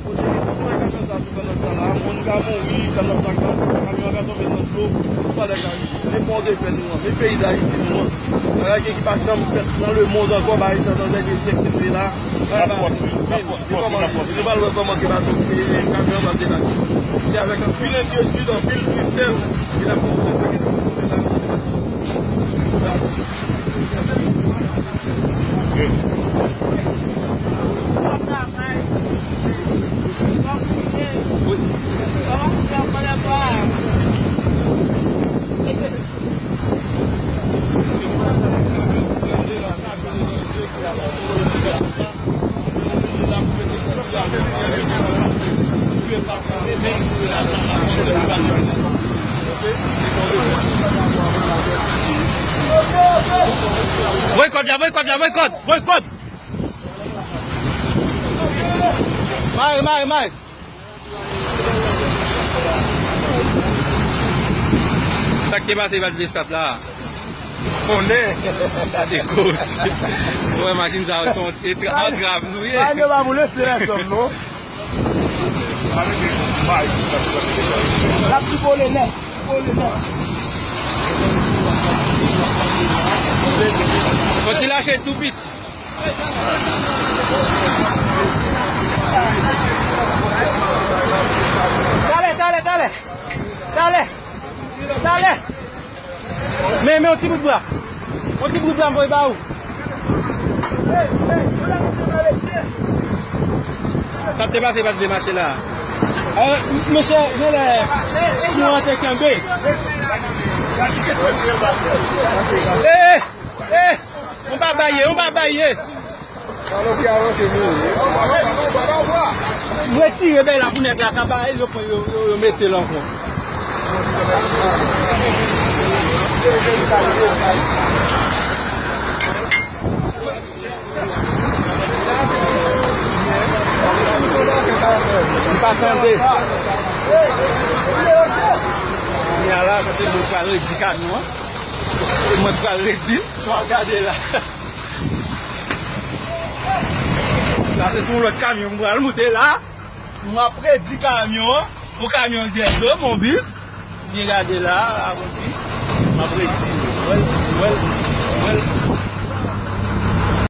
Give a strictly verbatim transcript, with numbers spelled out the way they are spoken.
Kote ki pran kamyon sa sou kanal sa la, moun ka mouri, kanal sa ka, kamyon ka tonbe nan dlo, ou pa lè ka rive. Men Pòdepè nou an, men peyi Dayiti nou an. Bagay ki pa janm fèt nan lemonn ankò, bagay sa nan dènye syèk nou ye la. N ap fòse, n ap fòse, n ap fòse. Nou pral wè kòman ke bato, e, e, kamyon an pral debake. Se avèk anpil enkyetid, anpil tristès, ke n ap konfwonte sa ke n ap konfwonte la. Voye kòd la, voye kòd la, voye kòd, voye kòd. Mare, mare, mare. Sa k te pase Val Lestat la? Konnen. Gade koze. Ou wè machin sa yo se yon antrav nou ye. Ay, yo pa boule, se lèzòm, non. L ap pi bole nèt, pi bole nèt. Fò ti lache tou piti. Talè, talè, talè. Talè. Talè. Men, men, yon ti bout bra. Yon ti bout bra, m voye ba ou. Sa te pase, pa te mache la. Ah, mesye, genlè kouran te kenbe. Eh, eh, eh, on pa baye, on pa baye. M retire bèy la pou nèg la ka ba yo pran yo, yo, yo mete l ankò. M pa tande. Kounye a la, sa se mwen k pral redi kamyon an. Se mwen k pral redi l. Gade la. La se sou yon lòt kamyon m pral moute la. M ap redi kamyon an. Yon kamyon dèyè do m, yon bis. Byen gade la, la, yon bis. M ap redi l. Wèl, wèl, wèl.